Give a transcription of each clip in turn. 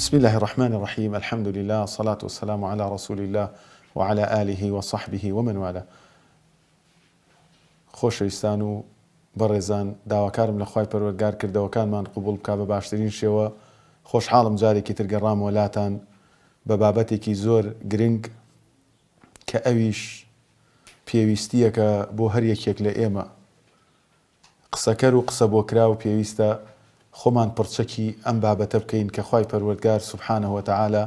بسم اللە الرحمن الرحیم الحمد للە الصلاة والسلام علی رسول اللە وعلی آله وصحبه ومن والاه خۆشەویستان و بەڕێزان داواکارم لە خوای پەروەردگار کردەوەکانمان قبوڵ بکا بە باشترین شێوە خۆشحاڵم جارێکی تر گەڕامەوە لاتان بە بابەتێکی زۆر گرنگ کە ئەویش پێویستیەکە بۆ هەر یەکێک لە ئێمە قسەکەر و قسەبۆکراو پێویستە خۆمان پڕچەکی ئەم بابەتە بکەین کە خوای پەروەردگار سبحانە وتعالی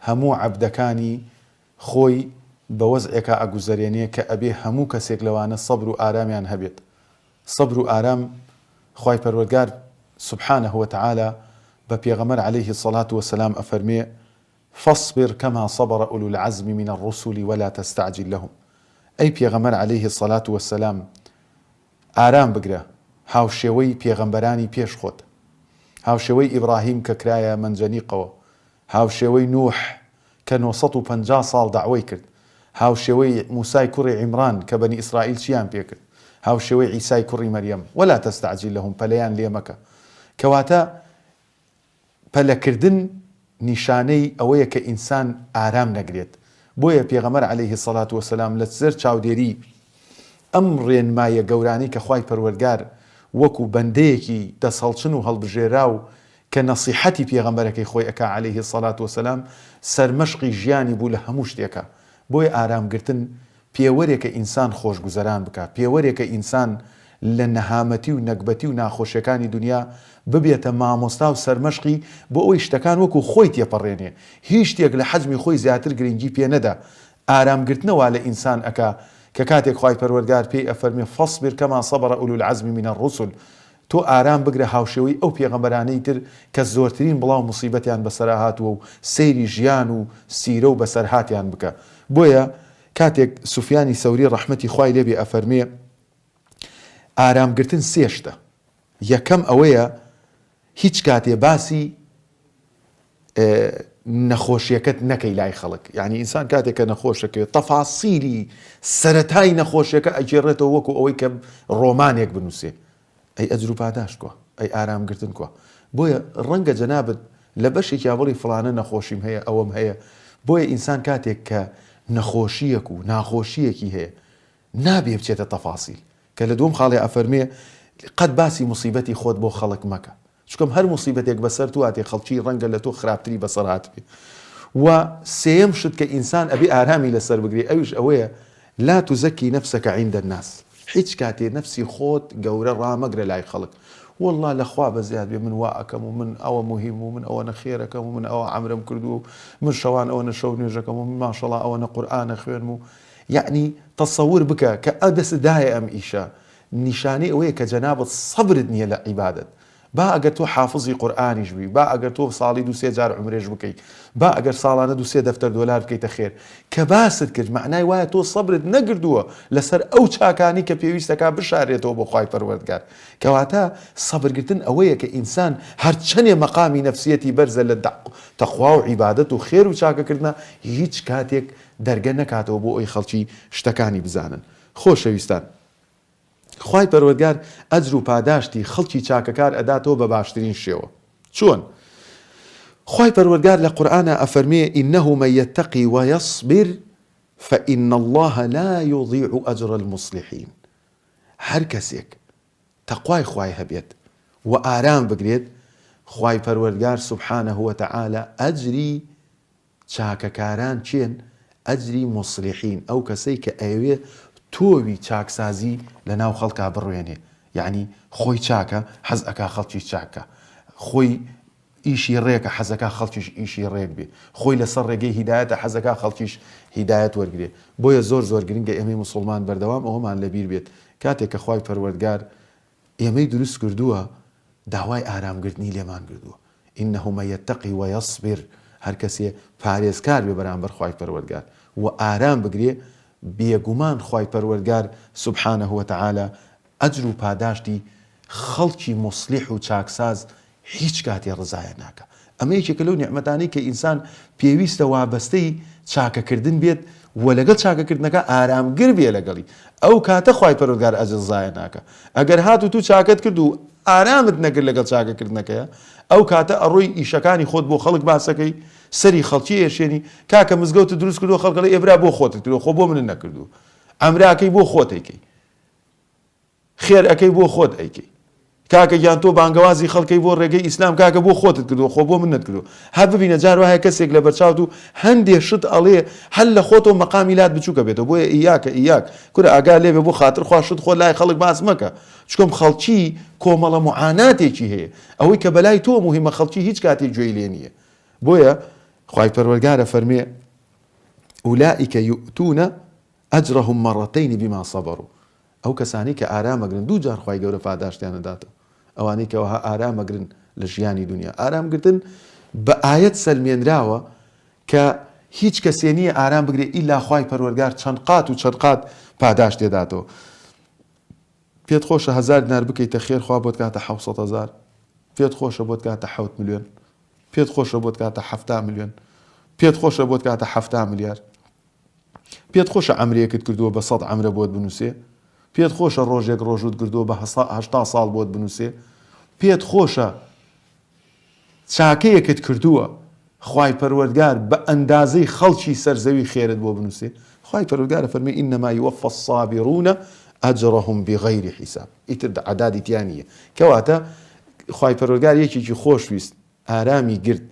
هەموو عەبدەکانی خۆی بە وەزعێکا ئەگوزەرێنێ کە ئەبێ هەموو کەسێک لەوانە سەبر و ئارامیان هەبێت سەبر و ئارام خوای پەروەردگار سبحانە وتعالی بە پێغەمبەر علیه الصلوة والسلام ئەفەرمێ فاصبر کما صبر اولو العزم من الرسل ولا تستعجل لهم ئەی پێغەمبەر علیه الصلوة والسلام ئارام بگرە هاوشێوەی پێغەمبەرانی پێش خۆت، هاوشێوەی ئیبڕاهیم کە کرایە مەنجەنیقەوە، هاوشێوەی نوح کە 950 ساڵ دەعوەی کرد، هاوشێوەی موسای کوڕی عیمڕان کە بەنی ئیسرائیل چیان پێ کرد، هاوشێوەی عیسای کوڕی مەریەم، ولا تستعجل لهم پەلەیان لێ مەکە. کەواتە پەلەکردن نیشانەی ئەوەیە کە ئینسان ئارام نەگرێت، بۆیە پێغەمبەر علیە الصلوە والسلام لە سەر چاودێری ئەم ڕێنماییە گەورانەی کە خوای پەروەردگار وەکو بەندەیەکی دەستهەڵچن و هەڵبژێراو کە نەسیحەتی پێغەمبەرەکەی خۆی ئەکا علیە الصلوە والسلام سەرمەشقی ژیانی بوو لە هەموو شتێکا بۆیە ئارامگرتن پێوەرێکە ئینسان خۆشگوزەران بکا، پێوەرێکە ئینسان لە نەهامەتی و نەگبەتی و ناخۆشیەکانی دونیا ببێتە مامۆستا و سەرمەشقی بۆ ئەوەی شتەکان وەکو خۆی تێپەڕێنێ، هیچ شتێک لە حەجمی خۆی زیاتر گرنگی پێ نەدا، ئارامگرتنە وا لە ئینسان ئەکا کە کاتێک خوای پەروەردگار پێی ئەفەرمێ فاصبر کما صبر اولو العزم من الرسل تۆ ئارام بگرە هاوشێوەی ئەو پێغەمبەرانەی تر کە زۆرترین بڵا و موسیبەتیان بەسەرا هاتووە و سەیری ژیان و سیرە و بەسەرهاتیان بکە بۆیە کاتێک سوفیانی سەوری ڕەحمەتی خوای لێ بێ ئەفەرمێ ئارام گرتن سێ شتە یەکەم ئەوەیە هیچ کاتێ باسی نەخۆشیەکەت نەکەی لای خەڵک یعنی ئینسان کاتێک کە نەخۆشەکەوێت تەفاسیلی سەرەتای نەخۆشیەکە ئەگێڕێتەوە وەکو ئەوەی کە ڕۆمانێک بنووسێ ئەی ئەجر و پاداشت کوا؟ ئەی ئارام گرتن کوا؟ بۆیە ڕەنگە جەنابت لە بەشێکیا بڵی فڵانە نەخۆشیم هەیە ئەوەم هەیە بۆیە ئینسان کاتێک کە نەخۆشیەک و ناخۆشیەکی هەیە نابێ بچێتە تەفاسیل کە لە دووەم خاڵێ ئەفەرمێ قەت باسی موسیبەتی خۆت بۆ خەڵک مەکە چونکەم هەر موسیبەتێک بەسەر تو هاتێ خەڵکی ڕەنگە لە تۆ خراپتری بەسەر هاتبێ و سێیەم شت کە ئینسان ئەبێ ئارامی لەسەر بگرێ ئەویش ئەوەیە لا تزکی نفسک عند الناس هیچ کاتێ نەفسی خۆت گەورە ڕامەگرە لای خەڵک واللە لە خوا بەزیاد بێ من وا ئەکەم و من ئەوە موهیم و من ئەوەنە خێرەکەم و من ئەوە عەمرەم کردووە و من شەوان ئەوەنە شەو نوێژەکەم و من ماشەڵا ئەوەنە قورئان ئەخوێنم و یەعنی تەسەور بکە کە ئە دەستت دایە ئەم ئیشە نیشانەی ئەوەیە کە جەنابت سەبرت نییە لە عیبادەت با ئەگەر تۆ حافزی قورئانیش بی، با ئەگەر تۆ ساڵی دوو سێ جار عومرەش بکەی، با ئەگەر ساڵانە دوو سێ دەفتەر دۆلار بکەیتە خێر، کە باست کرد مەعنای وایە تۆ سەبرت نەگردووە لەسەر ئەو چاکانەی کە پێویستەکا بشارێتەوە بۆ خوای پەروەردگار. کەواتە سەبرگرتن ئەوەیە کە ئینسان هەرچەنێ مەقامی نەفسیەتی بەرزە لە تەقوا و عیبادەت و خێر و چاکەکردنا هیچ کاتێک دەرگە نەکاتەوە بۆ ئەوی خەڵکی شتەکانی بزانن. خۆشەویستان! خوای پەروەردگار ئەجر و پاداشتی خەڵکی چاکەکار ئەداتەوە بە باشترین شێوە. چۆن؟ خوای پەروەردگار لە قورئانا ئەفەرموێ، انه من یتقی ویصبر فان اللە لا یضیع اجر المصلحین، هەر کەسێک تەقوای خوای هەبێت و ئارام بگرێت خوای پەروەردگار سبحانە وتعالی ئەجری چاکەکاران کێن؟ ئەجری موسلیحین، ئەو کەسەی کە ئەیەوێ تۆوی چاکسازی لە ناو خەڵکا بڕوێنێ، یەعنی خۆی چاکە حەز ئەکا خەڵکیش چاک کا، خۆی ئیشی ڕێکە حەزەکا خەڵکیش ئیشی ڕێک بێ، خۆی لەسەر ڕێگەی هیدایەتە حەزەکا خەڵکیش هیدایەت وەرگرێ. بۆیە زۆر زۆر گرنگە ئێمەی موسوڵمان بەردەوام ئەوەمان لەبیر بێت کاتێک کە خوای پەروەردگار ئێمەی دروست کردووە داوای ئارام گرتنی لێمان کردووە، انه من یتقی ویصبر، هەرکەسێ پارێزکار بێ بەرامبەر خوای پەروەردگار و ئارام بگرێ بێگومان خوای پەروەردگار سبحانە وتعالی ئەجر و پاداشتی خەڵکی موسلیح و چاکساز هیچ کاتێ ڕزایە ناکا. ئەمە یەکێکە لەو نیعمەتانەی کە ئینسان پێویستە وابەستەی چاکەکردن بێت و لەگەڵ چاکەکردنەکە ئارامگر بێ لەگەڵی ئەو کاتە خوای پەروەردگار ئەجر زایە ناکا. ئەگەر هاتوو تو چاکەت کرد و ئارامت نەکرد لەگەڵ چاکەکردنەکەیا. ئەو کاتە ئەڕۆی ئیشەکانی خۆت بۆ خەڵک باسەکەی سەری خەڵکی ئێشێنی کاکە مزگەوتت دروست کردووە خەڵک ئەڵێ ئێ برا بۆ خۆتت کردووە خۆ بۆ منت نەکردووە عەمراکەی بۆ خۆت ئەیکەی خێر ئەکەی بۆ خۆت ئەیکەی. کاکە گیان تۆ بانگەوازی خەڵکەی بۆ ڕێگەی ئیسلام کاکە بۆ خۆتت کردوە خۆ بۆ منت کردوە هەر ببینە جار وایە کەسێک لەبەرچاوت و هەندێ شت ئەڵێ هەر لە خۆتەوە مەقامی لات بچوکە بێتەوە بۆیە ئیاکە ئیاک کورە ئاگا لێبێ بۆ خاتر خوا شت خۆت لای خەڵک باس مەکە چکم خەڵکی کۆمەڵە معاناتێکی هەیە ئەوەی کە بەلای تۆ موهیمە خەڵکی هیچ کاتێ گوێی لێ نییە بۆیە خوای پەروەرگار ئەفەرمێ اولئک یؤتون اجرهم مرتین بما صبروا ئەو کەسانەی کە ئارام ئەگرن دوو جار خوای گەورە پاداشتیان ئەداتەوە ئەوانەی کە وەها ئارام ئەگرن لە ژیانی دونیا ئارام گرتن بە ئایەت سەلمێنراوە کە هیچ کەسێ نییە ئارام بگرێ ئیلا خوای پەروەرگار چەند قات و چەند قات پاداشت دێداتەوە پێت خۆشە هەزار دینار بکەیتە خێر خوا بۆت کاتە حەوسەد هەزار پێت خۆشە بۆت کاتە حەوت ملیۆن پێت خۆشە بۆت کاتە حەفتا ملیۆن پێت خۆشە بۆت کاتە حەفتا ملیار پێت خۆشە عەمرەیەکت کردووە بە سەت عەمرە بۆت بنووسێ؟ پێت خۆشە ڕۆژێک ڕۆژووت گردووە بە 80 ساڵ بۆت بنووسێ؟ پێت خۆشە چاکەیەکت کردووە خوای پەروەردگار بە ئەندازەی خەڵکی سەر زەوی خێرت بۆ بنووسێ؟ خوای پەروەردگار فەرمی انما یوفی الصابرون اجرهم بغیر حساب ئیتر عەدادی تیا نییە کەواتە خوای پەروەردگار یەکێکی خۆشویست ئارامی گرت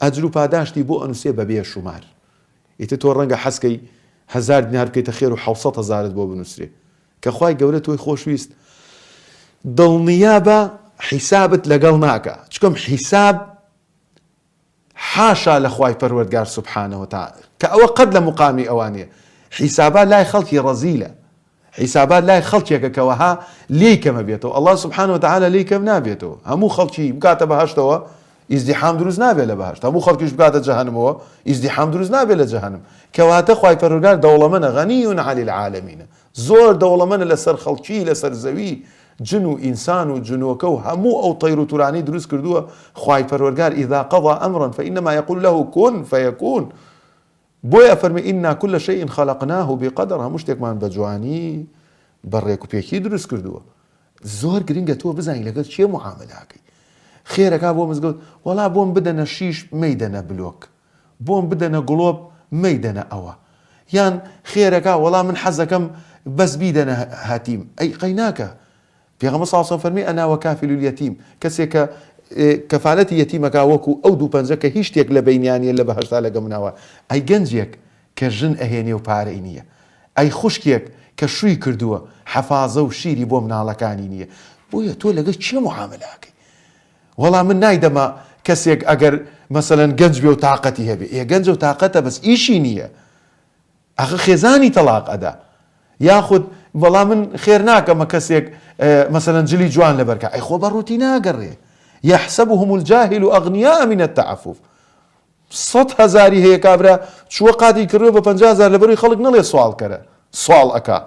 ئەجر و پاداشتی بۆ ئەنوسێ بە بێ شومار. ئیتر تۆ ڕەنگە حەزکەی هەزار دینار بکەیتە خێر و حەوسەت هەزارت بۆ بنوسرێ. کە خوای گەورە تۆی خۆشویست دڵنیابە حیسابت لەگەڵ ناکا. چکم حیساب حاشا لە خوای پەروەردگار سبحانە وتعالی کە ئەوە قەت لە مقامی ئەوە نیە. حیسابات لای خەڵکی ڕەزیلە. حیسابات لای خەڵکێکە کە وەها لێی کەمە بێتەوە اللە سبحانە وتعالی لێی کەم نابێتەوە هەموو خەڵکی بکاتە بەهەشتەوە ئیزدیحام دروست نابێت لە بەهەشت هەموو خەڵکیش بکاتە جەهەنمەوە ئیزدیحام دروست نابێت لە جەهەنم کەواتە خوای پەروەردگار دەوڵەمەنە غنی عن العالمین زۆر دەوڵەمەنە لەسەر خەڵکی لەسەر زەوی جن و ئینسان و جنۆکە و هەموو ئەو تەیر و تورانەی دروست کردووە خوای پەروەردگار اذا قضى امرا فانما يقول له كن فيكون بۆیە ئەفەرمێ انا کل شیء خلقناه بقدر هەموو شتێکمان بە جوانی بە ڕێک و پێکی دروست کردووە زۆر گرنگە تۆ بزانی لەگەڵ کێ معاملە ئەکەی خێرەکا بۆ مزگەوت وەڵا بۆم بدەنە شیش مەیدەنە بلۆک بۆم بدەنە گڵۆپ مەیدەنە ئەوە یان خێرەکا وەڵا من حەزەکەم بەس بیدەنە هەتیم ئەی قەیناکە پێغەمبەر صلی اللە علیە وسلم فەرمی انا وکافل الیتیم کەسێک کە کەفالەتی یەتیم ئەکا وەکو ئەو دوو پەنجە کە هیچ شتێک لە بەینیان نیە لە بەهەشتا لەگە مناوە ئەی گەنجێک کە ژن ئەهێنێ و پارەی نیە ئەی خوشکێک کە شووی کردووە حەفازە و شیری بۆ مناڵەکانی نیە بۆیە تۆ لەگەر کێ معاملە ئەکەی وەڵا من نایدەمە کەسێک ئەگەر مەسەلەن گەنج بێ و تاقەتی هەبێ ئێ گەنجە و تاقەتە بەس ئیشی نیە ئاخر خێزانی تەڵاق ئەدا یاخود وەڵا من خێر ناکەمە کەسێک مەسەلەن جلی جوان لەبەرکا ئەی خۆ بە ڕووتی ناگەڕێ یحسبهم الجاهل اغنیاء من التعفف سەد هەزاری هەیە کابرا چووە قاتی کڕیوە بە 50 هەزار لەبەروی خەڵک نەڵێ سواڵکەرە سواڵ ئەکا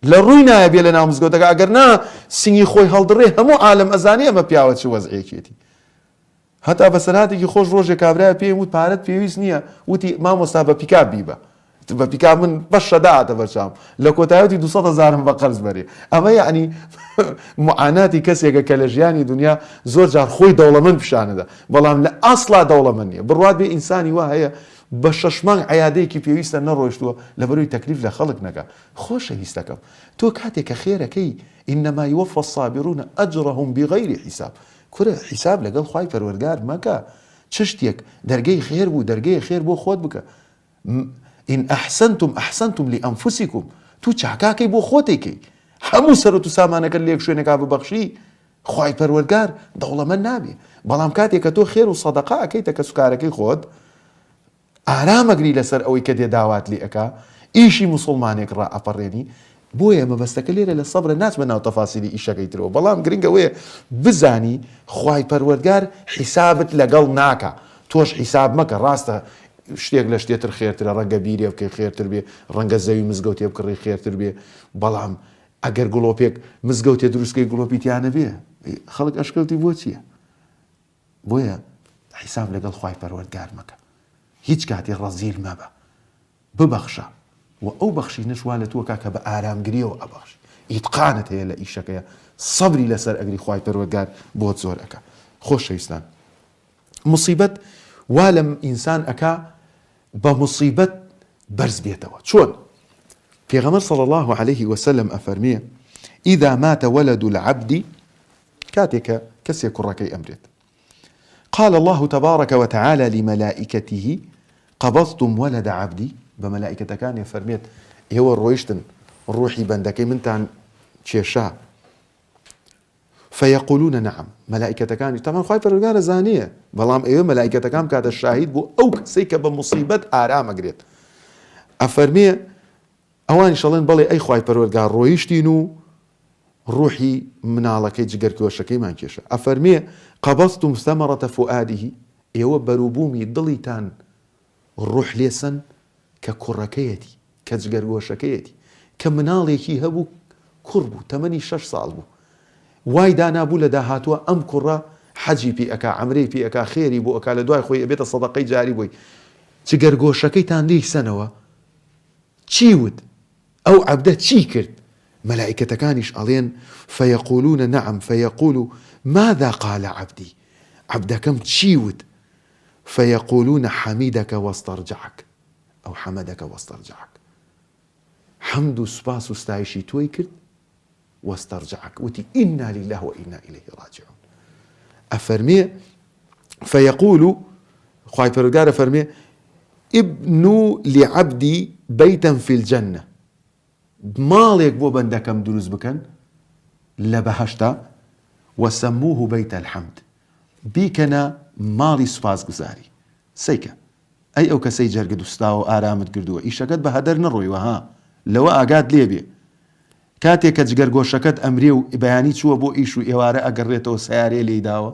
لە ڕووی نایە بێ لە ناو مزگەوتەکە ئەگەر نا سنگی خۆی هەڵدڕێ هەموو عالەم ئەزانێ ئەمە پیاوە چ وەزعێکێتی هەتا بەسەرهاتێکی خۆش ڕۆژێ کابرایە پێیم وت پارەت پێویست نییە وتی مامۆستا بە پیکاب بیبە وتم بە پیکاب من بەس شەدا هاتە بەرچاوم لە کۆتایی وتی 200 هەزارم بە قەرز بەرێ ئەمە یەعنی معاناتی کەسێکە کە لە ژیانی دنیا زۆر جار خۆی دەوڵەمەند پیشانەدا بەڵام لە ئاسڵا دەوڵەمەند نییە بڕوات بێ ئینسانی وا هەیە بە شەش مانگ عیادەیەکی پێویستە نەڕۆیشتووە لەبەرەوەی تەکلیف لە خەڵک نەکا خۆشەویستەکەم تۆ کاتێک کە خێرەکەی انما یوفی الصابرون اجرهم بغیر حساب کورە حیساب لەگەڵ خوای پەروەردگار مەکە چ شتێک دەرگەی خێر بوو دەرگەیە خێر بۆ خۆت بکە ان احسنتم احسنتم لانفسکم تو چاکاکەی بۆ خۆتێکەی هەموو سەرەت و سامانەکەت لە یەک شوێنێکا ببەخشی خوای پەروەردگار دەوڵەمەند نابێ بەڵام کاتێک کە تۆ خێر و سەدەقە ئەکەیتە کەسوکارەکەی خۆت ئارام ئەگری لەسەر ئەوەی کە دێ داوات لێ ئەکا ئیشی موسوڵمانێک ڕائەپەڕێنی بۆیە مەبەستەکە لێرە لە سەبرە ناچمە ناو تەفاسیلی ئیشەکەی ترەوە بەڵام گرنگ ئەوەیە بزانی خوای پەروەردگار حیسابت لەگەڵ ناکا تۆش حیساب مەکە ڕاستە شتێک لە شتێ تر خێرترە ڕەنگە بیرێ بکەی خێرتر بێ ڕەنگە زەوی مزگەوتێ بکڕی خێرتر بێ بەڵام ئەگەر گڵۆپێک مزگەوتێ دروستکەی گڵۆپی تیا نەبێ خەڵک ئەشکەوتی بۆ چییە؟ بۆیە حیساب لەگەڵ خوای پەروەردگار مەکە هیچ کاتێ ڕەزیل مەبە ببەخشە وە ئەو بەخشینەش وا لە تۆ کا کە بە ئارامگریەوە ئەبەخشی ئیتقانت هەیە لە ئیشەکەیا سەبری لەسەر ئەگری خوای پەروەردگار بۆت زۆر ئەکا. خۆشەویستان موسیبەت وا لە ئینسان ئەکا بە موسیبەت بەرز بێتەوە چۆن؟ پێغەمبەر صلی اللە علیه وسلم ئەفەرمێ، اذا مات ولد العبد، کاتێ کە کەسێ کوڕەکەی ئەمرێت، قال اللە تبارک وتعالی لملائکته قبضتم ولد عبدی، بە مەلائیکەتەکانی ئەفەرمێت ئێوە ڕۆیشتن ڕوحی بەندەکەی منتان کێشا، فیقولون نعم، مەلائیکەتەکانیش، تەبعەن خوای پەروەردگار ئەزانێ، بەڵام ئەیەوێ مەلائیکەتەکان بکاتە شاهید بۆ ئەو کەسەی کە بە موسیبەت ئارام ئەگرێت، ئەفەرمێ، ئەوانیش ئەڵێن بەڵێ ئەی خوای پەروەردگار ڕۆیشتین و ڕوحی مناڵەکەی جگەرگۆشەکەیمان کێشا، ئەفەرمێ، قبضتم ثمرة فؤاده، ئێوە بەروبوومی دڵیتان ڕوح لێ سەن کە کوڕەکەیەتی، کە جگەرگۆشەکەیەتی، کە مناڵێکی هەبوو کوڕ بوو تەمەنی شەش ساڵ بوو وای دانابوو لە داهاتووە ئەم کوڕە حەجی پێ ئەکا عەمرەی پێ ئەکا خێری بۆ ئەکا لە دوای خۆی ئەبێتە سەدەقەی جاری بۆی جگەرگۆشەکەیتان لێی سەنەوە چی وت ئەو عەبدە چی کرد مەلائیکەتەکانیش ئەڵێن فیقولون نعم فیقول ماذا قال عبدی عەبدەکەم چی وت فیقولون حمدک واسترجعک ئەو حەمدەکە واسترجعک حەمد و سوپاس و ستایشی تۆی کرد واسترجعک وتی انا لله وانا الیه راجعون ئەفەرمێ فیقول خوای پەروەردگار ئەفەرمێ ابنوا لعبدی بیتا فی الجنە ماڵێک بۆ بەندەکەم دروست بکەن لە بەهەشتا وسموه بیت الحمد بیکەنە ماڵی سوپاسگوزاری سەیکە ئەی ئەو کەسەی جەرگت وستاوە و ئارامت گردووە ئیشەکەت بە هەدەر نەڕۆیوە ها لەوە ئاگات لێ بێ کاتێ کە جگەرگۆشەکەت ئەمرێ و بەیانی چووە بۆ ئیش و ئێوارە ئەگەڕێتەوە سەیارەیە لێی داوە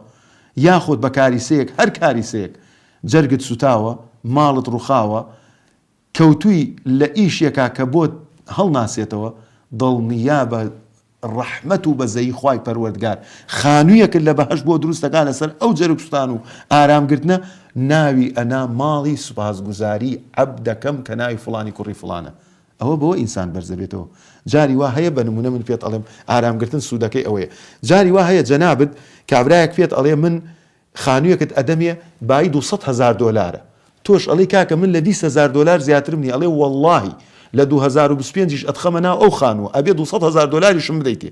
یاخود بە کاریسەیەک هەر کاریسەیەک جەرگت سوتاوە ماڵت ڕوخاوە کەوتووی لە ئیشێکا کە بۆت هەڵناسێتەوە دڵنیابە ڕەحمەت و بەزەیی خوای پەروەردگار خانوویەکت لە بەهەشت بۆ دروست دەکات لەسەر ئەو جەرگ سوتان و ئارام گرتنە ناوی ئەنا ماڵی سوپاسگوزاری عەبدەکەم کە ناوی فڵانی کوڕی فڵانە ئەوە بەوە ئینسان بەرز دەبێتەوە جاری وا هەیە بە نمونە من پێت ئەڵێم ئارام گرتن سوودەکەی ئەوەیە جاری وا هەیە جەنابت کابرایەک پێت ئەڵێ من خانویەکت ئەدەمێ بایی 200 هەزار دۆلارە تۆش ئەڵێی کاکە من لە 20 هەزار دۆلار زیاترم نیە ئەڵێ وەڵاهی لە 2025 یش ئەتخەمە ناو ئەو خانووە ئەبێ 200 هەزار دۆلاریشم بدەیتێ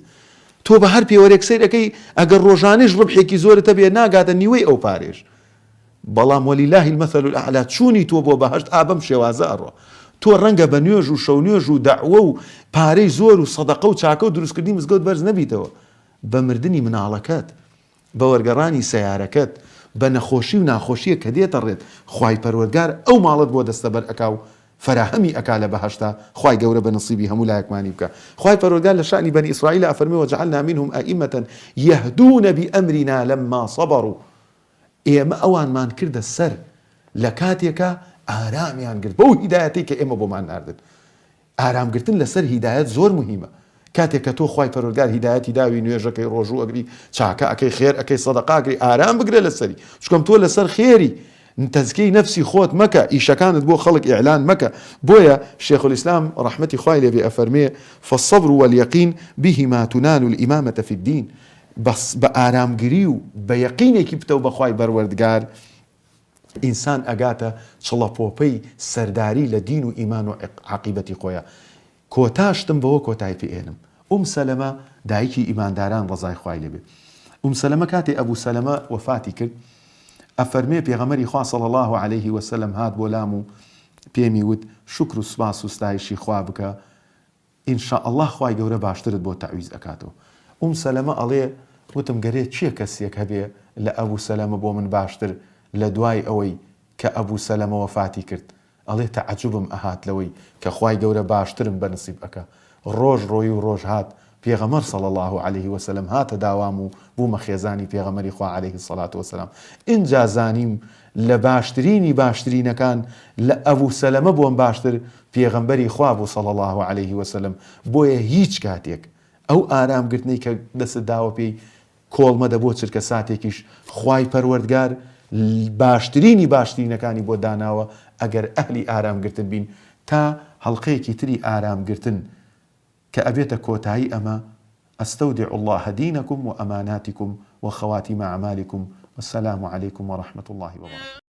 تۆ بە هەر پێوەرێک سەیر ئەکەی ئەگەر ڕۆژانەیش ڕبحێکی زۆرت هەبێ ناگاتە نیوەی ئەو پارەیش بەڵام ولله المثل الاعلی چوونی تۆ بۆ بەهەشت ئا بەم شێوازە ئەڕوا تۆ ڕەنگە بە نوێژ و شەو نوێژ و دەعوە و پارەی زۆر و سەدەقە و چاکە و دروستکردنی مزگەوت بەرز نەبیتەوە بە مردنی مناڵەکەت بە وەرگەڕانی سەیارەکەت، بە نەخۆشی و ناخۆشیەک کە دێتە ڕێت، خوای پەروەردگار ئەو ماڵەت بۆ دەستەبەر ئەکا و فەراهەمی ئەکا لە بەهەشتا، خوای گەورە بە نسیبی هەموو لایەکمانی بکا. خوای پەروەردگار لە شەئنی بەنی ئیسرائیلا ئەفەرموێ وجعلنا منهم ائمە یهدون بامرنا لما صبروا ئێمە ئەوانمان کردە سەر لە کاتێکا ئارامیان گرت بەو هیدایەتەی کە ئێمە بۆمان ناردن. ئارام گرتن لەسەر هیدایەت زۆر موهیمە کاتێک کە تۆ خوای پەروەردگار هیدایەتی داوی نوێژەکەی ڕۆژوو ئەگری چاکە ئەکەی خێر ئەکەی سەدەقە ئەکەی ئارام بگرە لەسەری چکەم تۆ لەسەر خێری تەزکیەی نەفسی خۆت مەکە ئیشەکانت بۆ خەڵک ئیعلان مەکە بۆیە شێخ الاسلام ڕەحمەتی خوای لێ بێ ئەفەرمێ فالصبر والیقین بهما تنال الامامە فی الدین بەس بە ئارامگری و بە یەقینێکی پتەو بە خوای پەروەردگار ئینسان ئەگاتە چڵەپۆپەی سەرداری لە دین و ئیمان و عاقیبەتی خۆیا. کۆتا شتم بەوە کۆتای پێ ئێنم. ئوم سەلەمە دایکی ئیمانداران ڕەزای خوای لێ بێ. ئوم سەلەمە کاتێ ئەبو سەلەمە وەفاتی کرد ئەفەرمێ پێغەمبەری خوا صلی اللە علیه وسلم هات بۆ لام و پێمی وت شوکر و سوپاس و ستایشی خوا بکە ان شاء اللە خوای گەورە باشترت بۆ تەعویز ئەکاتەوە ئوم سەلەمە ئەڵێ وتم گەرێ کێ کەسێک هەبێ لە ئەبو سەلەمە بۆ من باشتر لە دوای ئەوەی کە ئەبو سەلەمە وەفاتی کرد ئەڵێ تەعەجوبم ئەهات لەوەی کە خوای گەورە باشترم بە نسیب ئەکا ڕۆژ ڕۆی و ڕۆژ هات پێغەمەر صلی اللە علیه وسلم هاتە داوام و بوومە خێزانی پێغەمەری خوا علیه الصلوة والسلام ئینجا زانیم لە باشترینی باشترینەکان لە ئەبو سەلەمە بۆم باشتر پێغەمبەری خوا بوو صلی اللە علیه وسلم بۆیە هیچ کاتێک ئەو ئارام گرتنەی کە دەستت داوە پێی کۆڵ مەدە بۆ چرکە ساتێکیش خوای پەروەردگار باشترینی باشترینەکانی بۆ داناوە ئەگەر ئەهلی ئارام گرتن بین تا هەڵقەیەکی تری ئارام گرتن کە ئەبێتە کۆتایی ئەمە، استودع اللە دینکم و اماناتکم و خواتیم اعمالکم. والسلام علیکم ورحمة اللە وبرکاته.